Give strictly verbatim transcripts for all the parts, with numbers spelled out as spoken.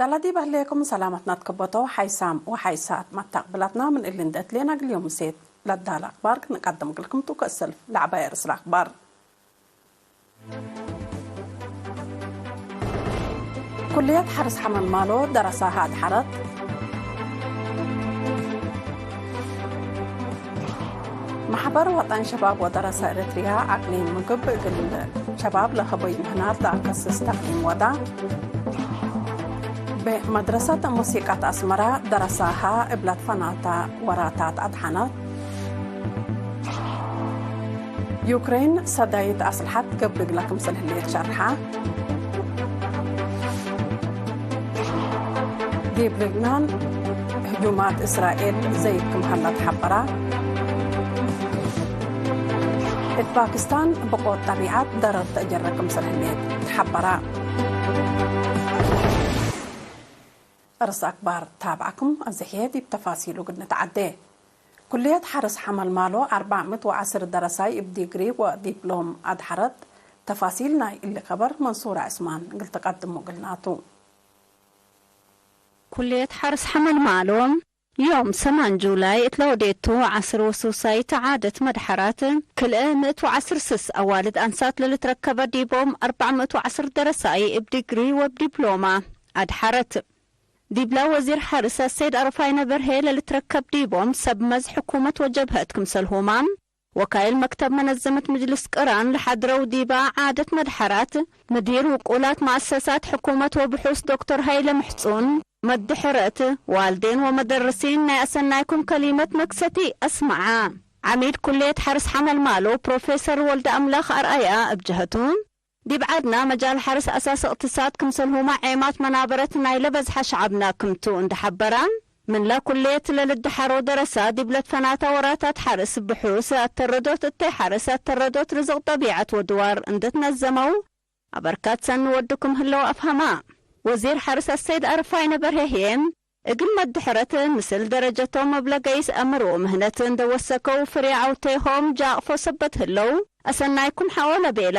ለለዲብ ህሌኩም ሰላመትና ትከበቶ ሓይሳም ወሓይሳት መታቅብላትና፣ ምን እሊ እንዴ እትሌና እግል ዮም ምሴት ለዳለ አክባር ክንቀድም እግልኩም ቱ። ከእሰልፍ ለዐባይ አርእስ ለአክባር። ኩልየት ሐርስ ሐመልማሎ ደረሳሀ አድሐረት። መሕበር ወጠን ሸባብ ወደረሰ ኤረትርያ አቅሊም ምግብ እግል ሸባብ ለሀበዩ ምህናት ለአከስስ ተቅይም ወዳ። ቤ መድረሰት ሙሲቀት አስመረ ደረሳሀ እብ ለትፈናተ ወራታት አድሐነት። ዩክሬን ሰዳይት አስልሐት ገብእ እግለ ክምሰል ህሌት ሸርሐ። ዲብ ልብናን ህጁማት እስራኤል ዘይድ ክም ሀለት ሐበራ። እት ፓኪስታን ብቆት ጠቢዐት ደረር ተአጀረ ክምሰል ህሌት ተሐበራ። አርስ አክባር ታብዐኩም፣ አዘ ሕዬ ዲብ ተፋሲሉ እግል ንትዓዴ። ኩልየት ሐርስ ሐመልማሎ አርበዕ ምእት ወዐስር ደረሳይ እብ ዲግሪ ወዲፕሎም አድሐረት። ተፋሲል ናይ እሊ ከበር መንሱር ዐስማን እግል ትቀድሙ እግልናቱ። ኩልየት ሐርስ ሐመልማሎ ዮም ሰማን ጁላይ እት ለወዴቱ ዐስር ወሱሳይት ዓደት መድሐራት ክልኤ ምእት ወዐስር ስስ አዋልድ አንሳት ለልትረከበ ዲቦም አርበዕ ምእት ወዐስር ደረሳይ እብ ዲግሪ ወእብ ዲፕሎማ አድሐረት። ዲብለ ወዚር ሐርስ አሰይድ አረፋይነ በርሄ ለልትረከብ ዲቦም ሰብ መዝ ሕኩመት ወጀብሀት ክምሰልሁመ፣ ወካይል መክተብ መነዘመት ምጅልስ ቅራን ለሐድረው ዲበ ዓደት መድሐራት፣ ምዲር ውቁላት መአሰሳት ሕኩመት ወብሑስ ዶክተር ሀይለ ምሕጹን፣ መድሕረት፣ ዋልዴን ወመደርሲን ናይ አሰናይኩም ከሊመት መክሰቲ አስመዐ። ዐሚድ ኩልየት ሐርስ ሐመልማሎ ፕሮፌሰር ወልደአምላክ አርአያ እብ ጀሀቱ፣ ዲብ ዐድና መጃል ሐርስ አሳስ እቅትሳድ ክምሰልሁመ ዔማት መናበረት ናይለ በዝሐ ሸዐብና ክምቱ እንዴ ሐበረ፣ ምንለ ኩልየት ለልደሐሮ ደረሳ ዲብ ለትፈናተ ወራታት ሐርስ ብሑስ አተረዶት እተይ ሐርስ አተረዶት ርዝቅ ጠቢዐት ወድዋር እንዴ ትነዘመው አበርካት ሰኒ ወዱ ክም ህለው አፍሀማ። ወዚር ሐርስ አሰይድ አረፋይነ በርሄ ህዬ፣ እግል መድሕረት ምስል ደረጀቶም እብ ለገይስ አምር ወምህነት እንዴ ወሰከው ፍሬ ዐውቴሆም ጃቅፎ ሰበት ህለው፣ አሰናይኩም ሐቆ ለቤላ፣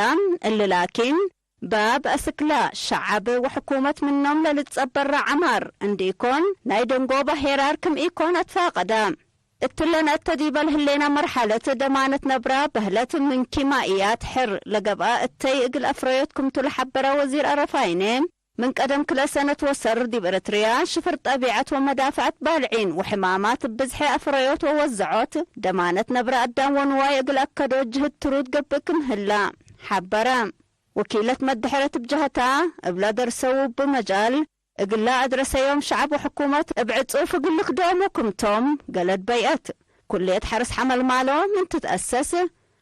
እሊ ላኪን፣ ባብ አስክላ፣ ሸዐብ ወሕኩመት ምኖም ለልትጸበረ ዐማር እንዲኮን፣ ናይ ደንጎበ ሄራር ክም ኢኮን አትፋቀደ። እትለ ነአተ ዲበ ለህሌነ መርሐለት ደማነት ነብረ በህለት ምንኪ ማእያት ሕር ለገብአ እተይ እግል አፍረዮት ክምቱ ለሐበረ ወዚር አረፋይኔ፣ ምን ቀደም ክልኤ ሰነት ወሰር ዲብ ኤረትርያ ሽፍር ጠቢዐት ወመዳፍዐት ባልዒን ወሕማማት ብዝሐ አፍረዮት ወወዘዖት ደማነት ነብረ አዳም ወንዋይ እግል አከዶ ጅህድ ትሩድ ገብእ ክም ህላ ሐበረ። ወኪለት መድሕረት እብ ጀሀታ፣ እብለ ደርሰው እብ መጃል እግለ አድረሰዮም ሸዐብ ወሕኩመት እብ ዕጹፍ እግል ልክዶሙ ክምቶም ገለድ በይአት። ኩልየት ሐርስ ሐመልማሎ ምን ትትአሰስ፣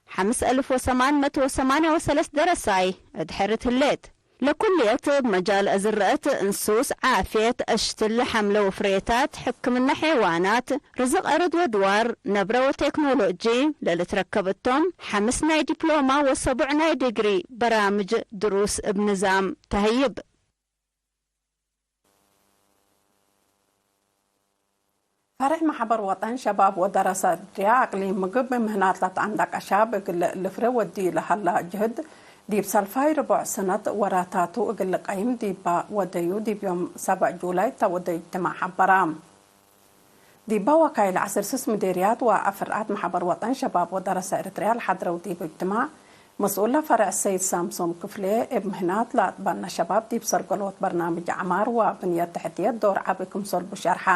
ሐምስ አልፍ ወሰማን መእት ወሰማንያ ወሰለስ ደረሳይ እድሕርት ህሌት። ለኩልየት እብ መጃል አዝረአት፣ እንሱስ፣ ዓፍየት፣ አሽትል፣ ሐምለ ወፍሬታት፣ ሕክምነ ሐይዋናት፣ ርዝቅ አርድ ወድዋር፣ ነብረ ወቴክኖሎጂ ለልትረከብ እቶም፣ ሐምስ ናይ ዲፕሎማ ወሰቡዕ ናይ ዲግሪ በራምጅ ድሩስ እብ ንዛም ተሀይብ። ፈርዕ መሕበር ወጠን ሸባብ ወደረሰ ኤረትርያ አቅሊም ምግብ ምህናት ለተአንደቀ ሻብ እግል ልፍሬ ወዲ ለሀላ ጅህድ፣ ዲብ ሰልፋይ ርቡዕ ሰነት ወራታቱ እግል ልቀይም ዲበ ወደዩ ዲብ ዮም ሰብዕ ጁላይ እተ ወደዩ እጅትማዕ ሐበረ። ዲበ ወካይል ዐስር ስስ ምዴርያት ወአፍርዓት መሕበር ወጠን ሸባብ ወደረሰ ኤረትርያ ለሐድረው ዲብ እጅትማዕ፣ መስኡለ ፈርዕ ሰይድ ሳምሶም ክፍሌ፣ እብ ምህናት ለአጥበነ ሸባብ ዲብ ሰርገሎት በርናምጅ ዐማር ወብንየት ተሕትየት ዶር ዐቢ ክምሰልቡ ሸርሐ።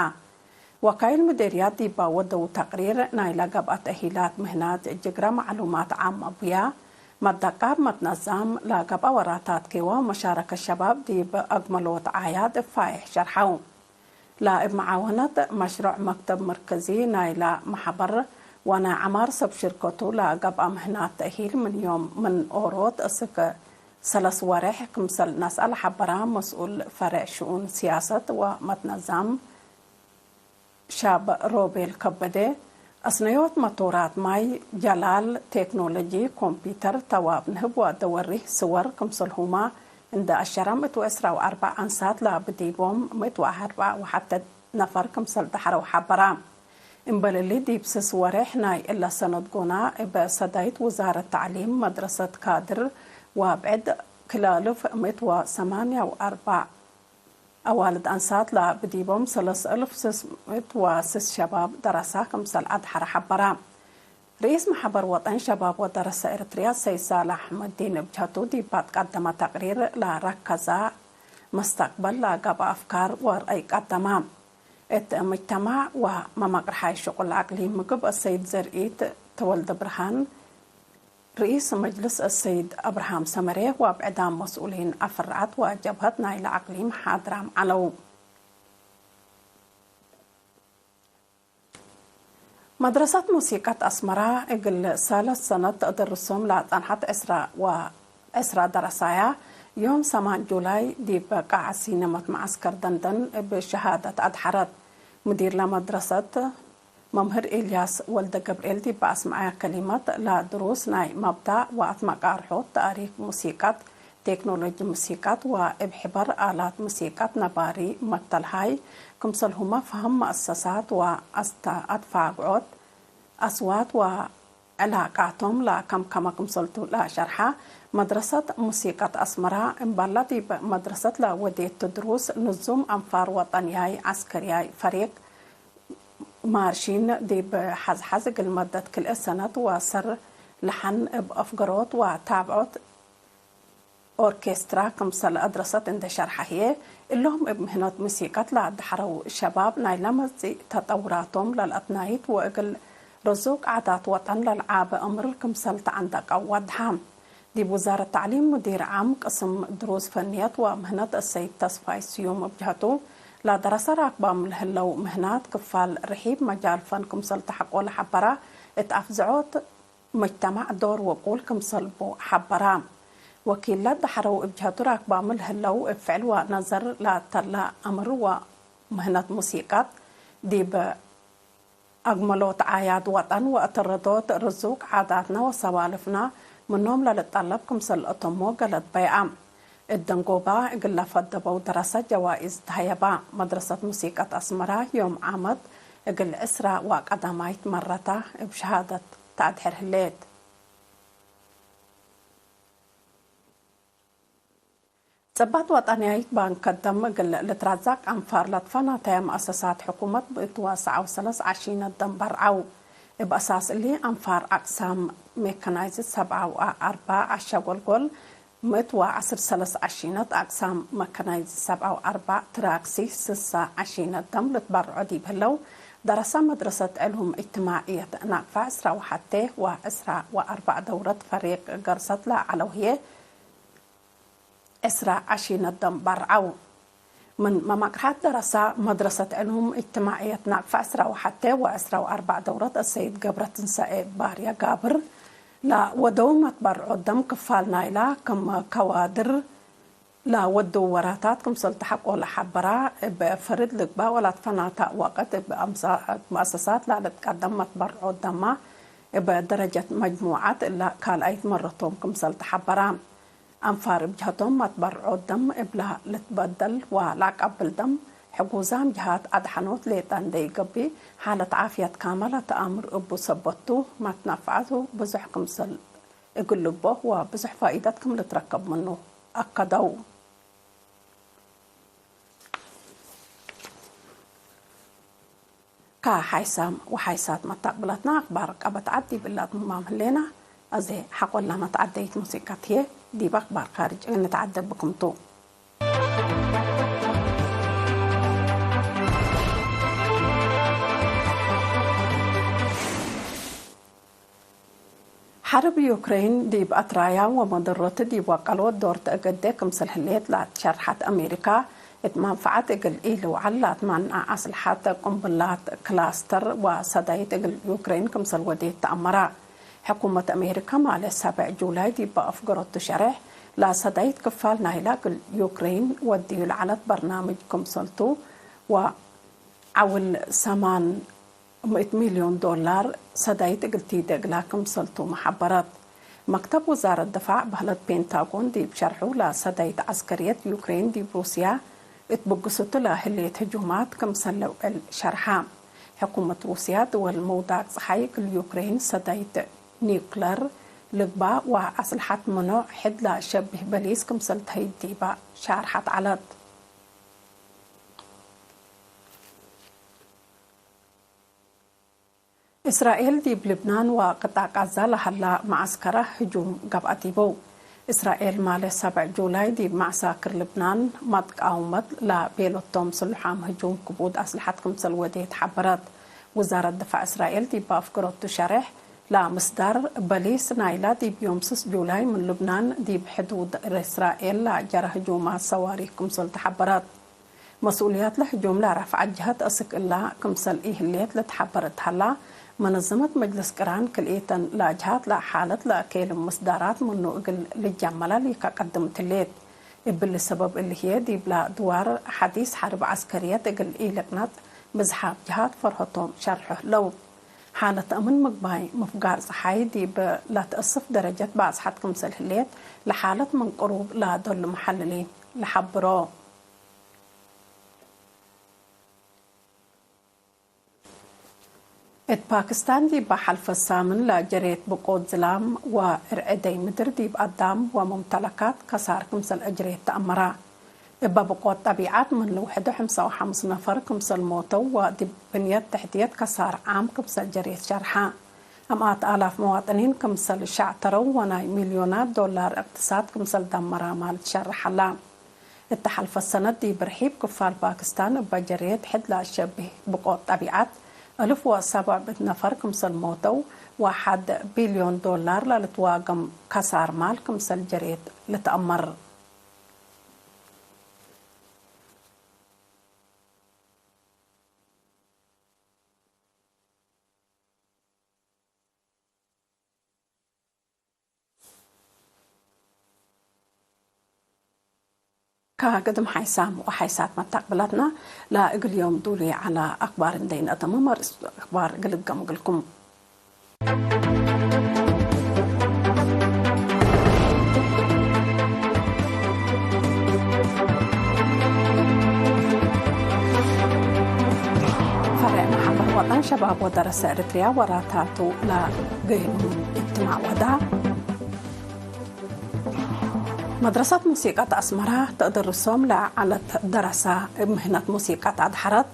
ወካይል ምዴርያት ዲበ ወደው ተቅሪር፣ ናይለ ገብአ ተእሂላት ምህናት፣ ጅግረ መዕሉማት ዓም አቡያ፣ መደቃብ መትነዛም ለገብአ ወራታት ኬወ መሻረከት ሸባብ ዲብ አግመሎት ዓያድ እብ ፋይሕ ሸርሐው። ለእብ መዓወነት መሽሮዕ መክተብ መርከዚ ናይለ መሕበር ወናይ ዐማር ሰብ ሽርከቱ ለገብአ ምህናት ተእሂል ምን ዮም ምን ኦሮት እስክ ሰለስ ወሬሕ ክምሰል ነስአ ለሐበረ መስኡል ፈሬዕ ሽኡን ሲያሰት ወመትነዛም ሻብ ሮቤል ከበደ፣ አስነዮት መቶራት ማይ፣ ጀላል፣ ቴክኖሎጂ፣ ኮምፒተር፣ ተዋብ ንህብ ወአደወሪህ ስወር ክምሰልሁመ እንዴ አሸረም እት ወዕስራ ወአርበዕ አንሳት ለአቢ ዲቦም ምእት ወአርበዕ ወሐተ ነፈር ክምሰል ደሐረው ሐበረ። እምበል እሊ ዲብ ስስ ወሬሕ ናይ እለ ሰነት ጎና እበ ሰዳይት ውዛረት ተዕሊም መድረሰት ካድር ወአብዕድ ክላልፍ ምእት ወሰማንያ ወአርበዕ አዋልድ አንሳት ለብዲቦም ሰለስ እልፍ ስስ ምእት ወስስ ሸባብ ደረሳ ክምሰል አድሐረ ሐበረ። ርኢስ መሐበር ወጠን ሸባብ ወደረሰ ኤረትርያ ሰይድ ሳልሕ አሕመዲን እብ ጀህቱ ዲብ አትቀደመ ተቅሪር ለረከዘ መስተቅበል ለገብአ አፍካር ወርአይ ቀደመ። እት ምጅተማዕ ወመመቅርሓይ ሽቁል አቅሊም ምግብ አሰይድ ዘርኢት ተወልደብርሃን፣ ርኢስ መጅልስ አሰይድ አብርሃም ሰመሬ ወብዕዳም መስኡሊን አፍርዐት ወጀብሀት ናይለ አቅሊም ሓድራም ዐለው። መድረሰት ሙሲቀት አስመራ እግል ሰለስ ሰነት ተአደርሶም ለአጸንሐት ዕስራ ወዕስራ ደረሳያ፣ ዮም ሰማን ጁላይ ዲብ ቃዕ ሲነመት መዓስከር ደንደን እብ ሸሃደት አድሐረት። ሙዲር ለመድረሰት መምህር ኤልያስ ወልደገብርኤል ዲብ አስመዐያ ከሊመት፣ ለድሩስ ናይ መብዳእ ወአትመቃርሖት ተአሪክ ሙሲቀት፣ ቴክኖሎጂ ሙሲቀት ወእብ ሕበር አላት ሙሲቀት ነባሪ መተልሃይ ክምሰልሁመ ፈሀም መአሰሳት ወአስተ-፣ አትፋግዖት አስዋት ወዕላቃቶም ለከምከመ ክምሰልቱ ለሸርሐ፣ መድረሰት ሙሲቀት አስመራ እምባላ ዲብ መድረሰት ለወዴቱ ድሩስ ንዙም አንፋር ወጠንያይ ዐስከርያይ ፈሪቅ ማርሺን ዲብ ሐዝሐዝ እግል መደት ክልኤ ሰነት ወሰር ለሐን እብ አፍገሮት ወታብዖት ኦርኬስትራ ክምሰል አድረሰት እንዴ ሸርሐ ህዬ፣ እሎም እብ ምህነት ሙሲቀት ለአድሐረው ሸባብ ናይለ መጽእ ተጠውራቶም ለልአትናይት ወእግል ርዙቅ ዓዳት ወጠን ለልዓበ አምር ክምሰል ተዐንደቀው ወድሐ። ዲብ ውዛረት ተዕሊም ሙዲር ዓም ቅስም ድሩስ ፈንየት ወምህነት አሰይድ ተስፋይ ስዩም እብ ጀህቱ፣ ለደረሰ ራክባም ለህለው ምህናት ክፋል ርሒብ መጃል ፈን ክምሰል ተሐቆ ለሐበረ፣ እት አፍዝዖት መጅተማዕ ዶር ወቁል ክምሰል ቡ ሐበረ። ወኪል ለደሐረው እብ ጀህቱ ራክባም ለህለው እብ ፍዕል ወነዘር ለተለ አምር ወምህነት ሙሲቀት ዲብ አግመሎት ዓያድ ወጠን ወአተረዶት ርዙቅ ዓዳትነ ወሰዋልፍነ ምኖም ለልጠለብ ክምሰል አተሞ ገለድ በይአ። እት ደንጎባ እግል ለፈደበው ደረሰ ጀዋኢዝ ተሀየባ። መድረሰት ሙሲቀት አስመራ ዮም ዓመት እግል ዕስራ ወቀዳማይት መረታ እብ ሸሃደት ተአድሕር ህሌት። ጸባት ወጠንያይት ባንክ ከደም እግል ልትራዛቅ አንፋር ለትፈናተየ መአሰሳት ሕኩመት ብእት ወሰዐው ሰለስ ዐሺነት ደም በርዐው። እብ አሳስ እሊ አንፋር አቅሳም ሜካናይዝድ ሰብዓ ወአርበዕ አሸጎልጎል፣ ምእት ወዐስር ሰለስ ዐሺነት አቅሳም መካናይዝድ ሰብዓ ወአርበዕ ትራክሲ ስሳ ዐሺነት ደም ልትበርዖ ዲብ ህለው፣ ደረሰ መድረሰት ዕሉም እጅትማዕየት ናቅፋ ዕስራ ወሐቴ ወዕስራ ወአርበዕ ደውረት ፈሪቅ ገርሰት ለዐለው ህዬ፣ ዕስራ ዐሺነት ደም በርዐው። ምን መመቅርሐት ደረሳ መድረሰት ዕሉም እጅትማዕየት ናቅፋ ዕስራ ወሐቴ ወዕስራ ወአርበዕ ደውረት አሰይድ ገብረትንሳኤ ባርያ ጋብር፣ ለወደው መትበርዖ ደም ክፋል ናይላ ክም ከዋድር ለወደው ወራታት ክምሰል ተሐቆ ለሐበራ፣ እብ ፈርድ ልግባእ ወላትፈናተ ወቅት እብ አምሳ-፣ መአሰሳት ለልትቀደም መትበርዖ ደማ እብ ደረጀት መጅሙዓት እለ ካልኣይት መረቶም ክምሰል ተሐበራ። አንፋር እብ ጀህቶም መትበርዖ ደም እብላ ልትበደል ወለአቀብል ደም፣ ሕጉዛም ጀሃት አድሐኖት ሌጠ እንዴ ኢገብእ፣ ሓለት ዓፍየት ካመ ለተአምር እቡ ሰበት ቱ፣ መትነፍዐቱ ብዙሕ ክምሰል እግል ልግቦ ወብዙሕ ፋኢደት ክም ልትረከብ ምኑ አከደው። ከሓይሳም ወሓይሳት መታቅብለትና አክባር ቀበት ዐድ ዲብ እለ አትምማም ህሌና። አዜ ሐቆላ መትዐደይት ሙሲቀት ህዬ ዲብ አክባር ካርጅ እንተዐደ ብክም ቱ። ሐርብ ዩክሬን ዲብ አትራያ ወመደሮት ዲብ ወቀሎ ዶር ተአገዴ ክምሰል ህሌት ለአትሸርሐት አሜሪካ፣ እት መንፈዐት እግል ኢልውዓል ለአትመንአ አስልሐት፣ ቁምብላት፣ ክላስተር ወሰዳይት እግል ዩክሬን ክምሰል ወዴት ተአመረ። ሕኩመት አሜሪካ ማሌ ሰብዕ ጁላይ ዲብ አፍገረቱ ሸሬሕ፣ ለሰዳይት ክፋል ናይላ እግል ዩክሬን ወድዩ ለዐለት በርናምጅ ክምሰልቱ ወዐውል ሰማን ምእት ሚልዮን ዶላር ሰዳይት እግል ቲዴ እግላ ክምሰልቱ መሐበረት። መክተብ ውዛረት ድፋዕ በህለት ፔንታጎን ዲብ ሸርሑ፣ ለሰዳይት ዐስከርየት ዩክሬን ዲብ ሩስያ እት ብግሱቱ ለህሌት ህጁማት ክምሰል ለውዕል ሸርሐ። ሕኩመት ሩስያ፣ ድወል መውዳቅ ጸሓይ እግል ዩክሬን ሰዳይት ኒውክለር ልግባእ ወአስልሐት ምኖዕ ሕድ ለሸብህ በሊስ ክምሰል ተህይብ ዲባ ሻርሐት ዐለት። እስራኤል ዲብ ልብናን ወቅጣዕ ቃዛ ለሀላ መዓስከራ ህጁም ገብአ ዲቡ። እስራኤል ማሌ ሰብዕ ጁላይ ዲብ መዐሳክር ልብናን መትቃውመት ለቤለቶም ስሉሓም ህጁም ክቡድ አስልሐት ክምሰል ወዴት ሐበረት። ውዛረት ድፋዕ እስራኤል ዲብ አፍገረቱ ሸሬሕ ለምስዳር በሊስ ናይላ ዲብ ዮም ስስ ጁላይ ምን ልብናን ዲብ ሕዱድ እስራኤል ለጀረ ህጁማት ሰዋሪክ ክምሰል ተሐበረት። መስኡልያት ለህጁም ለረፍዐት ጀሀት አስክ እላ ክምሰል ኢህሌት ለትሐበር እት ሀላ፣ መነዘመት መጅልስ ቅራን ክልኢተን ለአጅሃት ለሓለት ለአኬልም ምስዳራት ምኑ እግል ልጃመላ ሊከቀድም ትሌት። እብሊ ሰበብ እሊ ህዬ ዲብላ ድዋር ሐዲስ ሐርብ ዐስከርየት እግል ኢልቅነጥ ብዝሓም ጀሃት ፈርሀቶም ሸርሑ ህለው። ሓለት አምን ምግባይ ምፍጋር ጸሓይ ዲብ ለትአስፍ ደረጀት ባጽሐት ክምሰል ህሌት ለሓለት ምን ቅሩብ ለዶል መሐልሊን ለሐብሮ። እት ፓክስታን ዲብ ሐልፈ ሳምን ለጀሬት ብቆት ዝላም ወእርዕደይ ምድር ዲብ አዳም ወሙምተለካት ከሳር ክምሰል አጅሬት ተአመራ። እበ ብቆት ጠቢዐት ምን ልውሕዱ ሐምሳ ወሐምስ ነፈር ክምሰል ሞተው ወዲብ ብንየት ተሕትየት ከሳር ዓም ክምሰል ጀሬት ሸርሐ። አምኣት አላፍ መዋጥኒን ክምሰል ሸዕተረው ወናይ ሚልዮናት ዶላር እቅትሳድ ክምሰል ደመራ ማል ትሸርሕ ሀላ። እተ ሐልፈት ሰነት ዲብ ርሒብ ክፋል ፓክስታን እበ ጀሬት ሕድ ለአሸብህ ብቆት ጠቢዐት፣ እልፍ ወሰብዕ ብእት ነፈር ክምሰል ሞተው፣ ወሐድ ቢልዮን ዶላር ለልትዋገም ከሳር ማል ክምሰል ጀሬት ልትአመር። ከግድም ሓይሳም ወሓይሳት መታቅብላትና ለእግል ዮም ዱሊ ዐለ አክባር እንዴ ነአተምም፣ አርእስ አክባር እግል እገም እግልኩም። ፈሬዕ መሐበር ወጠን ሸባብ ወደረሰ ኤሪትርያ ወራታቱ ለገይም እጅትማዕ ወዳ። መድረሰት ሙሲቀት አስመራ ተአደርሶም ለዐለት ደረሰ እብ ምህነት ሙሲቀት አድሐረት።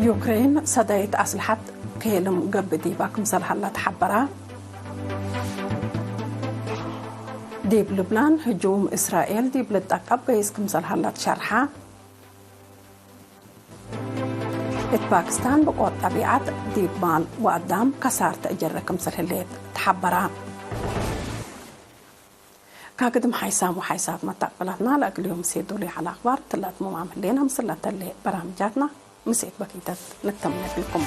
ዩክሬን ሰዳይት አስልሐት ኬልም ገብእ ዲባ ክምሰል ሀላ ተሐበራ። ዲብ ልብናን ህጁም እስራኤል ዲብ ልጠቀብ ገይስ ክምሰል ሀላ ተሸርሐ። እት ፓክስታን ብቆት ጠቢዐት ዲብ ማል ወአዳም ከሳር ተአጀረ ክምሰል ህሌት ተሐበራ። ከግድም ሓይሳም ወሓይሳት መታቅበላትና ለእግል ዮም ሴ ዶል ዐለ አክባር ትላትሙማም ህሌነ። ምስል ለተሌ በራምጃትና ምሴት በኪተት ንተምነግልኩም።